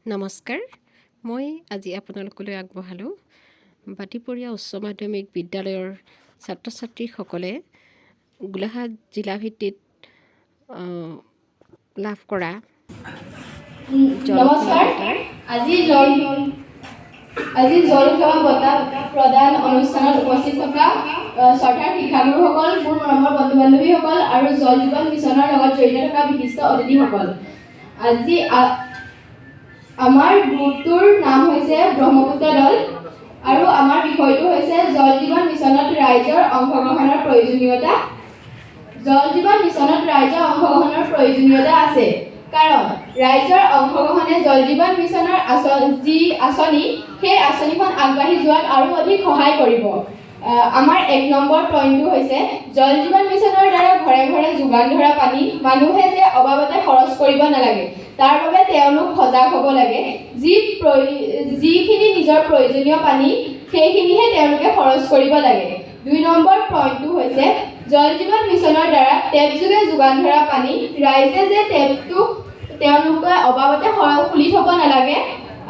নমস্কাৰ, মই আজি আপোনালোকলৈ আগবঢ়ালোঁ বাটিপৰীয়া উচ্চ মাধ্যমিক বিদ্যালয়ৰ ছাত্ৰ ছাত্ৰীসকলে গোলাঘাট জিলাভিত্তিত লাভ কৰা নমস্কাৰ। আজি জল সেৱা বঁটা প্ৰদান অনুষ্ঠানত উপস্থিত থকা শ্ৰদ্ধাৰ শিক্ষাগুৰুসকল, মোৰ মৰমৰ বন্ধু বান্ধৱীসকল আৰু জল জীৱন মিছনৰ লগত জড়িত থকা বিশিষ্ট অতিথিসকল, আজি আমাৰ গ্ৰুপটোৰ নাম হৈছে ব্ৰহ্মপুত্ৰ দল আৰু আমাৰ বিষয়টো হৈছে জল জীৱন মিছনত ৰাইজৰ অংশগ্ৰহণৰ প্ৰয়োজনীয়তা। জল জীৱন মিছনত ৰাইজৰ অংশগ্ৰহণৰ প্ৰয়োজনীয়তা আছে, কাৰণ ৰাইজৰ অংশগ্ৰহণে জল জীৱন মিছনৰ যি আঁচনি, সেই আঁচনিখন আগবাঢ়ি যোৱাত আৰু অধিক সহায় কৰিব। আমাৰ 1 নম্বৰ পইণ্টটো হৈছে জল জীৱন মিছনৰ দ্বাৰা ঘৰে ঘৰে যোগান ধৰা পানী মানুহে যে অবাবতে খৰচ কৰিব নালাগে, তাৰ বাবে তেওঁলোক সজাগ হ'ব লাগে। যিখিনি নিজৰ প্ৰয়োজনীয় পানী, সেইখিনিহে তেওঁলোকে খৰচ কৰিব লাগে। 2 নম্বৰ পইণ্টটো হৈছে জল জীৱন মিছনৰ দ্বাৰা টেপযোগে যোগান ধৰা পানী ৰাইজে যে টেপটো তেওঁলোকে অবাবতে খুলি থ'ব নালাগে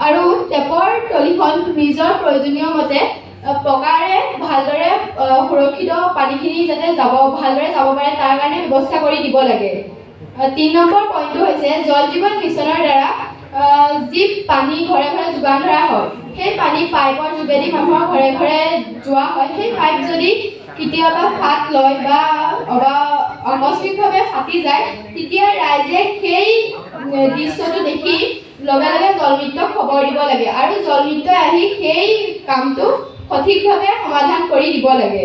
আৰু টেপৰ তলিখন নিজৰ প্ৰয়োজনীয় মতে পকাৰে ভালদৰে সুৰক্ষিত পানীখিনি যাতে ভালদৰে যাব পাৰে, তাৰ কাৰণে ব্যৱস্থা কৰি দিব লাগে। 3 নম্বৰ পইণ্টটো হৈছে জল জীৱন মিছনৰ দ্বাৰা যি পানী ঘৰে ঘৰে যোগান ধৰা হয়, সেই পানী পাইপৰ যোগেদি মানুহৰ ঘৰে ঘৰে যোৱা হয়। সেই পাইপ যদি কেতিয়াবা ফাট লয় বা আকস্মিকভাৱে ফাটি যায়, তেতিয়া ৰাইজে সেই দৃশ্যটো দেখি লগে লগে জলমিত্ৰক খবৰ দিব লাগে আৰু জলমিত্ৰই আহি সেই কামটো সঠিকভাৱে সমাধান কৰি দিব লাগে।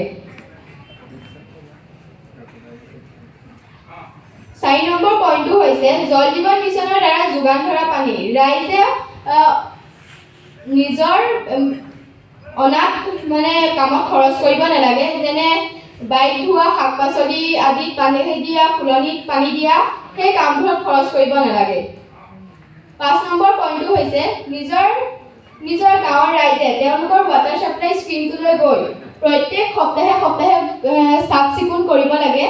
4 নম্বৰ পইণ্টটো হৈছে জল জীৱন মিছনৰ দ্বাৰা যোগান ধৰা পানী ৰাইজে নিজৰ অনাথ কামত খৰচ কৰিব নালাগে, যেনে বাইক ধোৱা, শাক পাচলি আদিত পানী দিয়া, ফুলনিত পানী দিয়া, সেই কামবোৰত খৰচ কৰিব নালাগে। 5 নম্বৰ পইণ্টটো হৈছে নিজৰ গাঁৱৰ ৰাইজে তেওঁলোকৰ ৱাটাৰ ছাপ্লাই স্কীমটোলৈ গৈ প্ৰত্যেক সপ্তাহে সপ্তাহে চাফ চিকুণ কৰিব লাগে।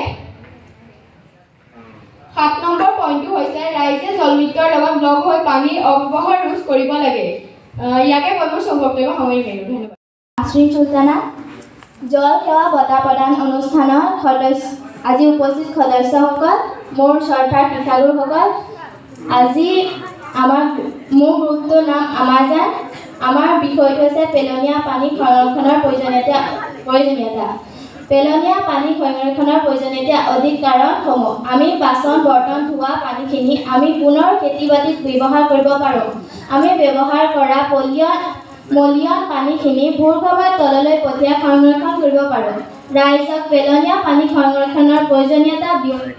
7 নম্বৰ পইণ্টটো হৈছে ৰাইজে জলমিত্ৰৰ লগত লগ হৈ পানীৰ অপব্যৱহাৰ ৰোধ কৰিব লাগে। ইয়াকে কৈ মোৰ চমু বক্তব্য সামৰণি মাৰিলোঁ। ধন্যবাদ। আশ্ৰিন চুলতানা। জল সেৱা বঁটা প্ৰদান অনুষ্ঠানৰ আজি উপস্থিত সদস্যসকল, মোৰ শ্ৰদ্ধাৰ শিক্ষাগুৰুসকল, আজি মোৰ গ্ৰুপটোৰ নাম আমাজান। আমাৰ বিষয়টো হৈছে পেলনীয়া পানী সংৰক্ষণৰ প্ৰয়োজনীয়তা। পেলনীয়া পানী সংৰক্ষণৰ প্ৰয়োজনীয়তা অধিক কাৰণসমূহ। আমি বাচন বৰ্তন ধোৱা পানীখিনি আমি পুনৰ খেতি বাতিত ব্যৱহাৰ কৰিব পাৰোঁ। আমি ব্যৱহাৰ কৰা মলিয়ন পানীখিনি ভূগৰ্ভৰ তললৈ পঠিয়াই সংৰক্ষণ কৰিব পাৰোঁ। ৰাইজক পেলনীয়া পানী সংৰক্ষণৰ প্ৰয়োজনীয়তা বিষয়ে